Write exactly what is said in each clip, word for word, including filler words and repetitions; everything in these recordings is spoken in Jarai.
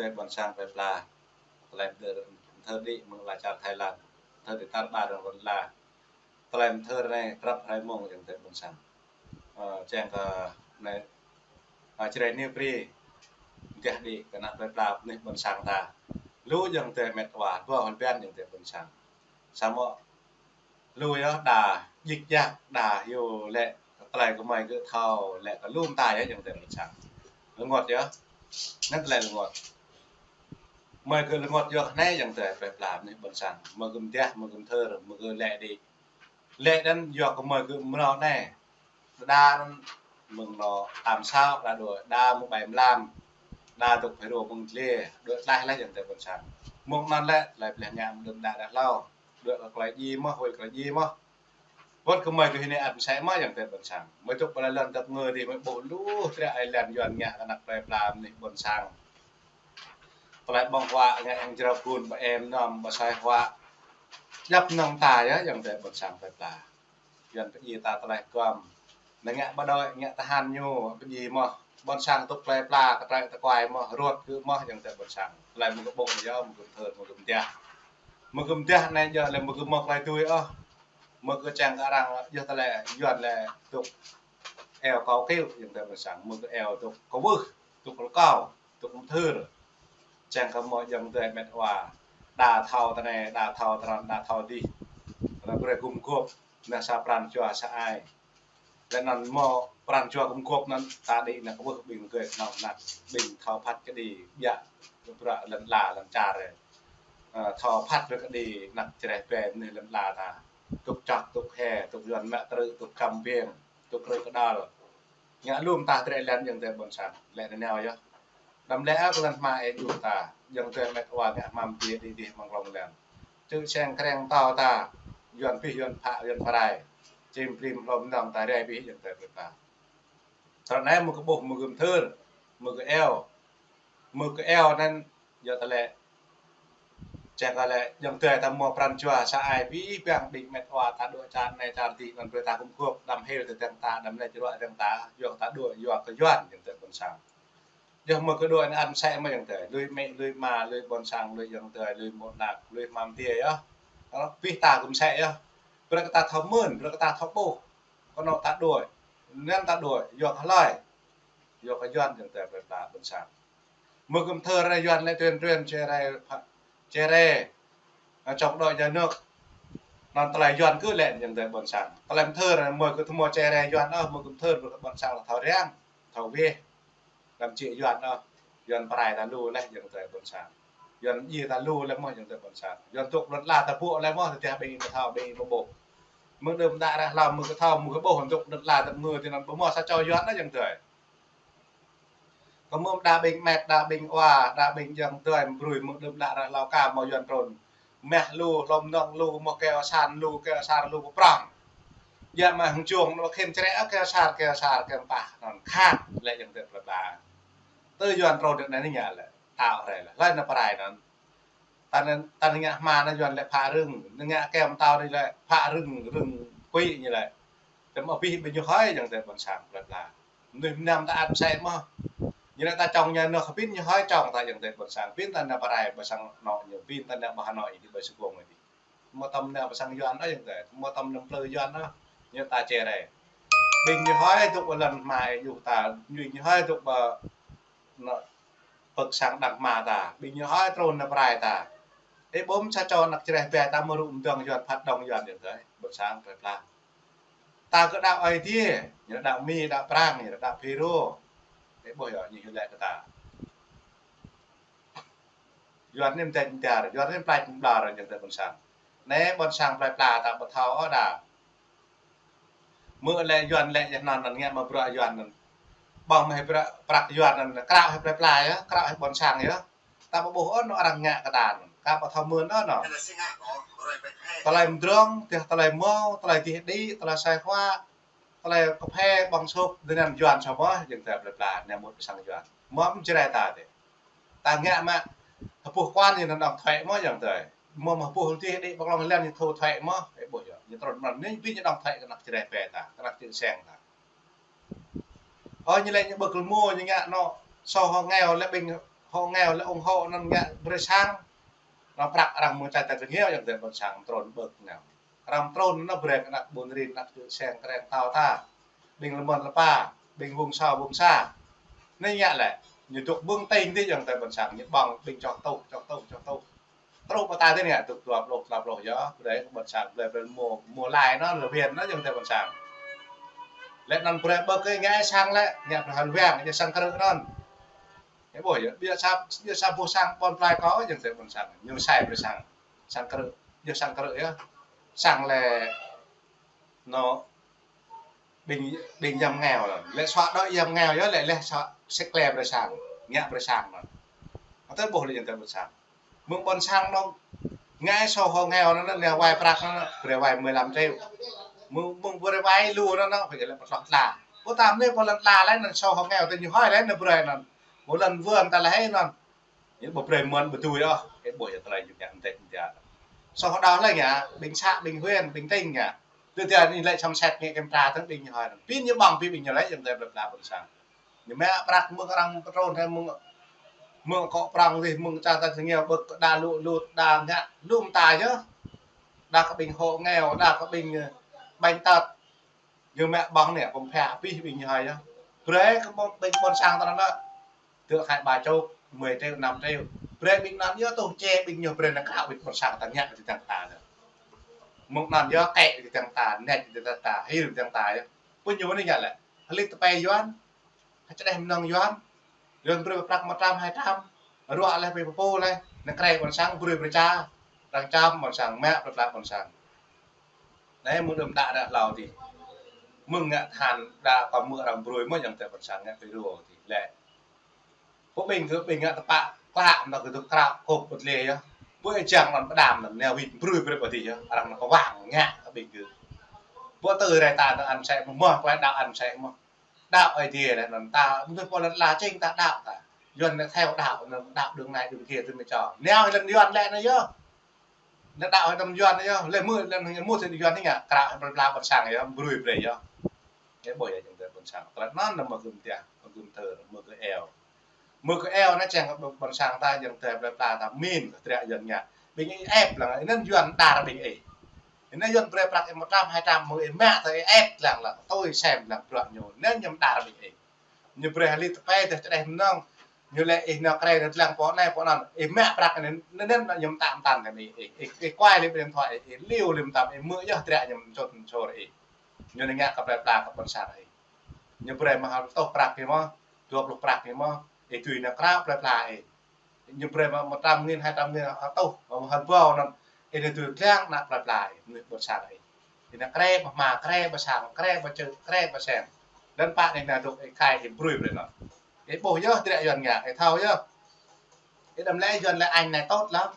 Ƀôn sang plơi pla. Tơlơi pơthâo, pơthâo đĭ mơ̆ng ala čar Thái Lan. Pơthâo đĭ tar ƀar rŏng lŏn ala. Tơlơi pơthâo anai, krăp hrơi mông ayŏng adơi ƀôn sang. Ơ, čang kơ anai, ơ, čơrai niu pri. Mơtiah đĭ kơ ană plơi pla anih ƀôn sang ta. Lu ayŏng adơi met wa, dua hol ƀiăn ayŏng adơi ƀôn sang. Samơ̆ lu yơh đa djik djak, đa hyu lĕ tơlơi kơ mơi gơ̆ thâo lĕ kơ lu mơta yơh ayŏng adơi ƀôn sang. Rơngot yơh. Anŭn tơlơi rơngot. Mơi gơ̆ rơngot yơh anai ayŏng adơi plơi pla anih ƀôn sang. Mơi gơ̆ mơtiah, mơi gơ̆ pơthâo, mơi gơ̆ lĕ đĭ. Lĕ anŭn yua kơ mơi gơ̆ mrâo anai. Đa anŭn mơ̆ng anŏ tam sao, đa đuaĭ, đa mơ̆ng ƀai mlam, đa dŏ phê rô mơ̆ng dlê, đuaĭ tlaih laih ayŏng adơi ƀôn sang. Mơ̆ng anŭn lĕ, tơlơi pleh ngă mơ̆ng đưm đă đă hlâo, đuaĭ kơ tơlơi djai mơ̆n, huĭ kơ tơlơi djai mơ̆n. Wơ̆t kơ mơi gơ̆ hĭ anai ăt mơsĕ mơ̆n ayŏng adơi ƀôn sang. Mơi dŏ ƀơi lŏn tơp ngơ dih mơi ƀuh lu trĕ ai lĕ Yuan ngă kơ ană plơi pla anih ƀôn sang. Tơlơi ƀơ̆ng huă ngă hăng jrao gun, ƀơ em nŏm, ƀơ asơi huă. Djŏp mơnơ̆ng ta yơh ayŏng adơi ƀôn sang plơi pla. Yuan pơdjai ta tơlơi gom. Anai ngă ƀă đuaĭ, ngă tơhan ñu, pơdjai mơ̆n. Ƀôn sang tŭk plơi pla, kơ trơi tơkuai mơ̆n, rŏt gơ̆ mơ̆n ayŏng adơi ƀôn sang. Tơlơi mơi gơ̆ ƀuh yơh, mơi gơ̆ pơthâo, mơi gơ̆ mơtiah. Mơi gơ̆ mơtiah anai yơh lĕ mơi gơ̆ mơ̆ tơlơi tui ôh. Mơi gơ̆ čang kơ arăng yơh tơlơi Yuan lĕ tŭk eo kâo kiu ayŏng adơi ƀôn sang. Mơi gơ̆ eo tŭk kâo wưh, tŭk rơkâo, tŭk mơthưr. Čang kơ mơi ayŏng adơi met wa. Đa thâo tơ anai, đa thâo tơ anŭn, đa thâo dih. Anai brơi gum gôp, anai sa pran jua sa ai. Lĕ anŭn mơ̆ pran jua gum gôp anŭn ta đĭ anai kơ wưh ƀing gơ̆ kơnơ̆ng anăk ƀing thâo phat kơđi ƀiă, bruă lŏn ala lŏn čar. Ơ, thâo phat brơi kơđi anăk čơreh ƀe anih lŏn ala ta. Tŭk čŏk, tŭk he, tŭk Yuan mă trư, tŭk kăm biêng, tŭk krư̆ kơđăl. Ngă lu mơta trĕ lĕ ayŏng adơi ƀôn sang, lĕ anai nao yơh. Đăm lĕ ăk lŏn hma ê juh ta, ayŏng adơi met wa ngă hmam dih dih dih mơ̆ng lŏn lĕ. Čư̆ seng kreng tâo ta, Yuan pih, Yuan phă, Yuan pơrai. Čim prim hlom nong ta rai pih ayŏng adơi ƀôn sang. Tơlơi anai mơi gơ̆ ƀuh, mơi gơ̆ pơthâo, mơi gơ̆ eo. Mơi gơ̆ eo anŭn yơh tơlơi. Čang kơ lĕ ayŏng adơi ta mơ̆ pran jua sa ai pih, ƀing ƀing met wa ta đuaĭ čar anai čar dih anŭn brơi ta gum gôp, đăm hil tơdang ta, đăm lĕ čơruă tơdang ta, yua kơ ta đuaĭ, yua kơ Yuan ayŏng adơi ƀôn sang. Yơh mơi gơ̆ đuaĭ anai ăt mơsĕ mơ̆n ayŏng adơi. Lui amĭ, lui ama, lui ƀôn sang, lui ayŏng adơi, lui mơ̆ anăk, lui hmam dih yơh. Kơ anŭn pih ta gum mơsĕ yơh. Brơi kơ ta thâo mơ̆n, brơi kơ ta thâo ƀuh. Kơ anŭn ta đuaĭ. Anŭn ta đuaĭ. Yua kơ hlơi? Yua kơ Yuan ayŏng adơi plơi pla ƀôn sang. Mơi gơ̆ pơthâo rai Yuan lĕ tuyên truyền čơreh, čơreh. Ơ, chống đối nhà nước. Anŭn tơlơi Yuan kơ lĕ ayŏng adơi ƀôn sang. Tơlơi pơthâo rai mơi gơ̆ tơmơ̆ čơreh Yuan ôh, mơi gơ̆ pơthâo brơi kơ ƀôn sang thâo răng, thâo weh. Đăm čĭ Yuan ôh, Yuan pơrai ta lu laih ayŏng adơi ƀôn sang. Yuan djai ta lu laih mơ̆n ayŏng adơi ƀôn sang. Yuan tŭk lŏn ala ta ƀuh laih mơ̆n, tơdah ƀing ih ƀu thâo, ƀing ih ƀu ƀuh. Mơ̆ng đưm đă ră hlâo mơi gơ̆ thâo, mơi gơ̆ ƀuh, tŭk lŏn ala ta ngơ tui anŭn ƀu mơ̆ sa čô Yuan ôh ayŏng adơi. Kơ mơ̆ đa ƀing met, đa ƀing wa, đa ƀing ayŏng adơi mơ̆ brơi mơ̆ng đưm đă ră hlâo ka mơ̆ Yuan trŭn. Mah lu, hlom nong lu, mơ̆ keo san lu, keo sar lu pơprŏng. Yua mơ̆ hăng jông anŭn khĭn čơreh, keo sar, keo sar, keo pah, anŭn khăt, lĕ ayŏng adơi plơi pla. Tơ Yuan trŭn dŏ anai anai ngă lĕ, tao rai lĕ, hlơi anŭn pơrai anŭn. Tơl anŭn, tơl anŭn ngă hma anŭn Yuan lĕ phă rưng, anŭn ngă keo mơtâo anai lĕ phă rưng, rưng kuĭ ñu lĕ. Tơm abih ƀing ñu hơi ayŏng adơi ƀôn sang plơi pla. Mơnuih mơnam ta ăt mơsĕ mơ̆n. Ñu lĕ ta čŏng ñu anŭn kơ ƀing ñu hơi čŏng ta ayŏng adơi ƀôn sang. Ƀing ta anŭn pơrai ƀơi sang anŏ ñu, ƀing ta anŭn ƀơi Hà Nội dih, ƀơi Sài Gòn dih. Mơ̆ tơm anŭn ƀơi sang Yuan ôh ayŏng adơi. Mơ̆ tơm anŭn plơi Yuan ôh. Ñu ta čơreh. Ƀing ñu hơi tŭk ƀơi lŏn hma ê juh ta, ñu, ñu hơi tŭk ƀơi anŏ pơ̆k sang đah hma ta, ƀing ñu hơi trŭn anŭn pơrai ta. Ê ƀuh sa čô anăk čơreh ƀe ta mơ̆ rŭ mơdơ̆ng Yuan phat dŏng Yuan ayŏng adơi, ƀôn sang plơi pla. Ta kơ đaŏ Aê Diê, ñu đaŏ Mi, đaŏ Prang, ñu đaŏ Phi Rô. Ê ƀuh yơh, ñu hyu lĕ kơ ta. Yuan anai mơdĕč mơdar, Yuan anai mơplač mơdar ayŏng adơi ƀôn sang. Anai ƀôn sang plơi pla ta ƀu thâo ôh đa. Mơ̆ lĕ Yuan lĕ yơh anŭn anŭn ngă mă bruă Yuan anŭn. Ƀơ̆ng mă hĭ bruă prăk Yuan anŭn, krao hĭ plơi pla yơh, krao hĭ ƀôn sang yơh. Ta ƀu ƀuh ôh anŭn arăng ngă kơ ta anŭn. Ka ƀu thâo mơ̆n ôh anŭn. Tơlơi mơdrŏng, tơlơi mâo, tơlơi dih đĭ, tơlơi asơi huă, tơlơi kơphê ƀơ̆ng sôk, dơnăm Yuan samơ̆, ayŏng adơi plơi pla, anai mŭt pơ sang Yuan. Mơ̆ mơ̆ čơreh ta dih. Ta ngă mă, hơpuh kuan ñu anŭn đŏng thuế mơ̆ ayŏng adơi. Mơ̆ mă hơpuh dih đĭ ƀơ̆ng lŏn lĕ ñu thu thuế mơ̆, ê ƀuh yơh. Ñu trŭn mơ̆n, ñu ƀing ñu đŏng thuế kơ anăk čơreh ƀe ta, kơ anăk čư̆ seng ta. Ơ, ñu lĕ ñu ƀơ̆k rơmô, ñu ngă anŏ, soh hŏ nghèo lĕ ƀing Hộ nghèo lĕ ủng hộ anŭn ngă brơi sang. Anŭn prăk arăng mơ̆ng čar ta kơ nghèo yang tơ ƀôn sang trŭn ƀơ̆k ngă. Arăng trŭn anŭn brơi kơ ană ƀôn rin, ană čư̆ seng kreng tao ta. Ƀing lơmơ̆n lơpa, ƀing vùng sâu vùng xa. Anai ngă lĕ, ñu dŏ ƀơ̆ng tơ̆ng dih yang tơ ƀôn sang, ñu ƀơ̆ng ƀing čoh tuh, čoh tuh, čoh tuh. Truh pơ ta dih ngă dŏ dua pluh, klâo pluh yơh, brơi ƀôn sang, brơi, brơi mơ̆, mơ̆ lai anŭn, lơ ƀiă anŭn yang tơ ƀôn sang. Lĕ anŭn brơi ƀơ̆k kơ ngă sang lĕ, ngă brơi hăn wang, ngă sang krư̆ anŭn. Ơ ƀuh yơh, ƀiă sa, ƀiă sa ƀuh sang ƀôn plai kâo, yang tơ ƀôn sang, ñu sai brơi sang, sang krư̆, yơh sang krư̆ yơh. Sang lĕ, anŭn, ƀing, ƀing yăm nghèo lĕ. Lĕ sua đôč yăm nghèo yơh, lĕ, lĕ sua sek lĕ brơi sang, ngă brơi sang anŭn. Atơ ƀuh lĕ yang tơ ƀôn sang. Mơ̆ng ƀôn sang anŭn, ngă sô hộ nghèo anŭn, anŭn, lĕ wai prăk anŭn, brơi wai mười lăm triệu. Mơ̆ng, mơ̆ng brơi wai lu anŭn, anŭn, phải lĕ pơtloh tla. Pơtăm anai pô lăn tla lĕ, anŭn sô hộ nghèo tơ ñu hơi lĕ, anŭn brơi anŭn. Pô lăn vườn ta lĕ hơi anŭn. Ñu ƀu brơi mơ̆n ƀu dưi ôh, ơ ƀuh yơh tơlơi ñu ngă mơ̆n tĕk mơ̆n tơ̆. Sô đôč lĕ ngă, ƀing xã, ƀing huyện, ƀing tỉnh ngă. Tơ tơdơi anai lĕ săm set ngă kiểm tra tơ̆ng ƀing ñu hơi anŭn. Pin ñu ƀơ̆ng, pin ƀing ñu lĕ, yang tơ plơi pla ƀôn sang. Ñu mă prăk mơ̆ng arăng pơtrŭn, hai mơ̆ng, mơ̆ng kŏ prŏng dih, mơ̆ng čar ta kơ nghèo ƀơ̆k kơ đa lu, lu, đa ngă, lu mơta yơh. Đa kơ ƀing hộ nghèo, đa kơ ƀing, ơ, bệnh tật. Ñu mă ƀơ̆ng anai, pơm phia pih ƀing ñu hơi yơh. Brơi kơ ƀôn, ƀing ƀôn sang ta anŭn lĕ. Tơ hai ba chục, mười triệu, năm triệu. Brơi ƀing anŭn yơh tuh čê ƀing ñu brơi nao krao ƀing ƀôn sang ta ngă ti tang ta yơh. Mơ̆ng anŭn yơh kĕ ti tang ta, net ti tang ta, hil ti tang ta yơh. Pô ñu anai ngă lĕ. Hơlĭt tơpai Yuan. Hơčơđeh mơnơ̆ng Yuan. Yuan brơi prăk một trăm, hai trăm. Ruă leh pơ pô leh. Nao krao ƀôn sang brơi brơi ča. Arăng čăm ƀôn sang, mă plơi pla ƀôn sang. Anai mơ̆ng đưm đă đă hlâo dih. Mơ̆ng ngă tơhan đă kơ mơ̆ arăng brơi mơ̆ yang tơ ƀôn sang ngă pơrô dih. Lĕ. Pô ƀing gơ̆ ƀing ngă tơpă klă mơ̆ gơ̆ dŏ krao kŏp pơtlê yơh. Pô ih jang anŭn pơđam anŭn nao wĭt brơi brơi pơ dih yơh. Arăng anŭn pơwang ngă kơ ƀing gơ̆. Pô tơ rai ta anŭn ăn sĕ mơ̆ mơ̆ klă đaŏ ăn sĕ mơ̆. Đaŏ Ơi Adai lĕ anŭn ta, mơnuih pô lăn tla čing ta đaŏ ta. Yuan lĕ theo đaŏ, anŭn đaŏ đường này đường kia tơ mơ̆ čô. Nao lăn Yuan lĕ anŭn yơh. Anŭn đaŏ hơtăm Yuan yơh. Lĕ mơ̆ lăn mơ̆ tơ Yuan anai ngă, krao plơi pla ƀôn sang yơh, brơi brơi yơh. Ơ ƀuh yơh yang tơ ƀôn sang. Tơlơi anŭn mơ̆ gơ̆m tơ̆, mơ̆ gơ̆m thơr, mơ̆ gơ̆m eo. Mơ̆ gơ̆m eo anŭn čang kơ ƀôn sang ta yang tơ plơi pla ta min kơ triă Yuan ngă. Ƀing ih ĕp lăng, anŭn Yuan dar ƀing ih. Anŭn Yuan brơi prăk ih một trăm, hai trăm, mơ̆ ih mă tơ ih ĕp lăng lăng, tui sem lăng bruă ñu. Anŭn ñu dar ƀing ih. Ñu brơi hơlĭt tơpai tơ hơčơđeh mơnơ̆ng. Ñu lĕ ih nao krao nao lăng pô anai pô anŭn. Ih mă prăk anŭn, anŭn, anŭn ñu mơtă mơtăn kơ ih, ih, ih, ih kuai lĕ ƀing điện thoại ih, ih liu lĕ mơtam ih mơ̆ yơh triă ñu mơčut mơčur ih. Ñu anai ngă kơ plơi pla kơ ƀôn sang ih. Ñu brơi mơ̆ hơtuh prăk ih mơ̆, dua pluh prăk ih mơ̆, ih dưi nao krao plơi pla ih. Ñu brơi mơ̆ một trăm nghìn, hai trăm nghìn hơtuh, mơ̆ hơbâo anŭn, ih nao dưi lăng nao plơi pla ih, mơnuih ƀôn sang ih. Ih nao krao pơ hma, krao pơ sang, krao pơ čư̆, krao pơ sen. Lăn pă anai nao dŏ ih khai ih brơi brơi anŭn. Ih ƀuh yơh triă Yuan ngă, ih thâo yơh. Ih đăm lĕ Yuan lĕ anh này tốt lắm.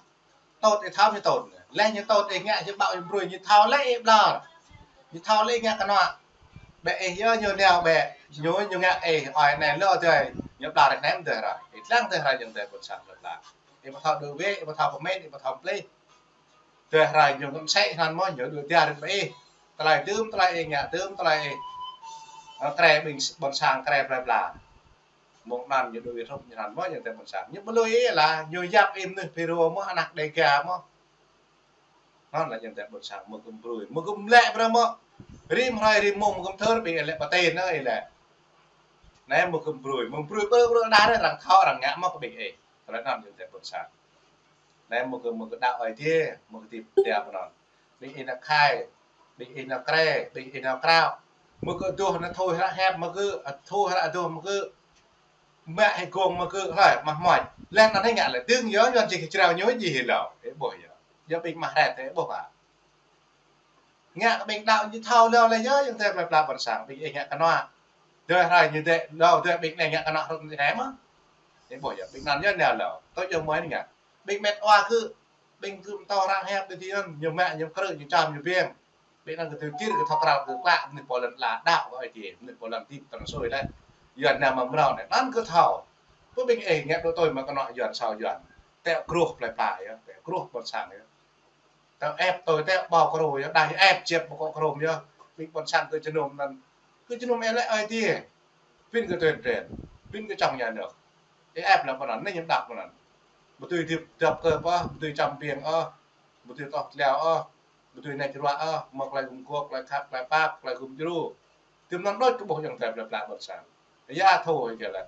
Tôt ih thâo ñu tôt. Leh ñu tôt ih ngă ñu ƀaŏ ñu brơi ñu thâo leh ih ƀlŏr. Ñu thâo leh ih ngă kơnuă. Bĕ ih yơh ñu nao bĕ. Ñu, ñu ngă ih ơi anai lơ tơi. Ñu ƀlŏr ih nem tơi hrơi. Ih lăng tơi hrơi jing tơi ƀôn sang lĕ lăng. Ih ƀu thâo đuaĭ wĕ, ih ƀu thâo pơmĭn, ih ƀu thâo plih. Tơi hrơi ñu ngă msĕ hrăn mơ̆ ñu đuaĭ dia rĭm ƀơi ih. Tơlơi dưm, tơlơi ih ngă dưm, tơlơi ih. Ơ, krao ƀing ƀôn sang krao plơi pla. Mơ̆ng anŭn ñu đuaĭ wĭt hrup ñu hrăn mơ̆ jing tơi ƀôn sang. Ñu ƀu lui ih lah, ñu yap ih mơnuih Phi Rô mơ̆, ană Đêga mơ̆. Anŭn lah jing tơi ƀôn sang, mơ̆ gơ̆m brơi, mơ̆ gơ̆m lĕ brơi mơ̆. Rĭm hrơi rĭm mông mơ̆ gơ̆m thơr ƀing ih lĕ pơtên anŭn ih lĕ. Anai mơ̆ gơ̆m brơi, mơ̆ brơi brơi brơi đa anai arăng thâo arăng ngă mơ̆ kơ ƀing ih. Tơlơi anŭn jing tơi ƀôn sang. Anai mơ̆ gơ̆m, mơ̆ gơ̆m đaŏ Ơi Adai, mơ̆ gơ̆m hơdip hơdip anŭn. Ƀing ih nao khai, ƀing ih nao krao, ƀing ih nao krao. Mơ̆ gơ̆m tuh anŭn thui hră hiăp mơ̆ gơ̆m, thui hră adoh mơ̆ gơ̆m. Mă hĭ gông mơ̆ gơ̆m, hlơi mă hmư̆. Leh anŭn anai ngă lĕ dơ̆ng yơh, Yuan či kơ črâo ñu jih hĭ lâo. Ih ƀuh yơh. Yơh ƀing mă hrĕt ih ƀuh hă. Ngă kơ ƀing đaŏ ñu thâo lâo leh yơh, jing tơi plơi pla ƀôn sang, ƀing ih ngă kơnuă. Tơi hrơi ñu dĕ, lâo tơi ƀing anai ngă kơnuă hrup anai mơ̆. Ih ƀuh yơh, ƀing anŭn yơh nao lâo. Tui yơh mơ̆ anai ngă. Ƀing met wa gơ̆m, ƀing gơ̆m tơ hră hiăp tơ dih anŭn, ñu mă, ñu krư̆, ñu čăm, ñu ƀiăng. Ƀing anŭn kơ tui kir kơ thâo krao kơ klă, mơnuih pô lăn tla đaŏ kơ Ơi Adai, mơnuih pô lăn hơdip tơnah sui leh. Yuan nao mă mrâo anai, anŭn kơ thâo. Pơ ƀing ih ngă đuaĭ tui mă kơnuă Yuan sao Yuan. Tĕ kruh plơi pla yơh, tĕ kruh ƀôn sang yơh. Tơl ĕp tui tĕ ƀâo kơ rô yơh, đah ĕp jĕp ƀâo kơ rô yơh. Ƀing ƀôn sang kơ jơnum anŭn. Kơ jơnum ih lĕ Ơi Adai. Pin kơ tuyên truyền, pin kơ čŏng nhà nước. Ih ĕp lĕ pơ anŭn, anai ñu đăp pơ anŭn. Ƀu dưi hơdip dăp kơ pơ, ƀu dưi čăm ƀing ôh, ƀu dưi tŏh tơleo ôh, ƀu dưi nĕč ruă ôh, mơ̆ tơlơi gum guôp, tơlơi khăp, tơlơi pap, tơlơi gum djru. Tơm anŭn đôč kơ ƀuh ayŏng adơi plơi pla ƀôn sang. Ya thâo hĭ kơ lĕ.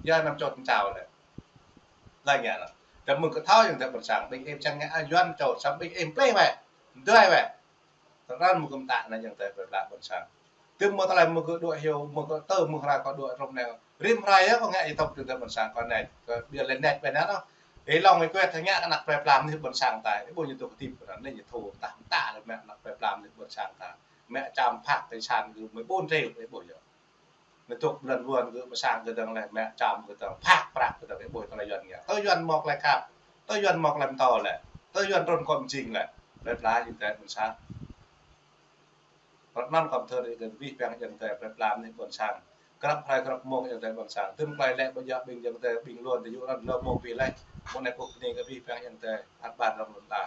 Ya năm čô tơm čao lĕ. Lĕ ngă anŭn. Tơm mơ̆ng kơ thâo ayŏng adơi ƀôn sang, ƀing ih čang ngă Yuan čô, samơ̆ ƀing ih pleh wĕ. Dui wĕ. Tơdang mơ̆ng kơ mơtă anai ayŏng adơi plơi pla ƀôn sang. Tơm mơ̆ tơlơi mơ̆ng kơ đuaĭ hyu, mơ̆ng kơ tơ, mơ̆ng hrơi kâo đuaĭ rŏm anai. Rĭm hrơi yơh kâo ngă YouTube ayŏng adơi ƀôn sang kâo anai. Kâo ƀiă lĕ nĕč ƀơi anŭn. Ih lŏng ih kuet ngă kơ ană plơi pla mơnuih ƀôn sang ta. Ih ƀuh ñu tŭ kơdip kơ anŭn, anai ñu thâo tah mơta lĕ mă ană plơi pla mơnuih ƀôn sang ta. Mă čăm phak tài sản kơ mười bốn triệu, ih ƀuh yơh. Anai tŭk blan ruan kơ pơ sang kơ dơ̆ng lĕ, mă čăm kơ dơ̆ng, phak prăk kơ dơ̆ng, ih ƀuh tơlơi Yuan ngă. Tơ Yuan mơ̆ tơlơi khăp, tơ Yuan mơ̆ tơlơi pơtô lĕ, tơ Yuan trŭn kơ mơjing lĕ. Plơi pla ayŏng adơi ƀôn sang. Ră anŭn kâo thâo rĭ kơ abih bang ayŏng adơi plơi pla mơnuih ƀôn sang. Krăp hrơi krăp mông ayŏng adơi ƀôn sang. Tơm tơlơi lĕ ƀu djơ̆ ƀing ayŏng adơi ƀing lŏn tơjuh răn lơ mông ƀi lĕ. Mơ̆ng anai pơ̆k bơni kơ abih bang ayŏng adơi. Ăt ƀan rŏng lŏn ta.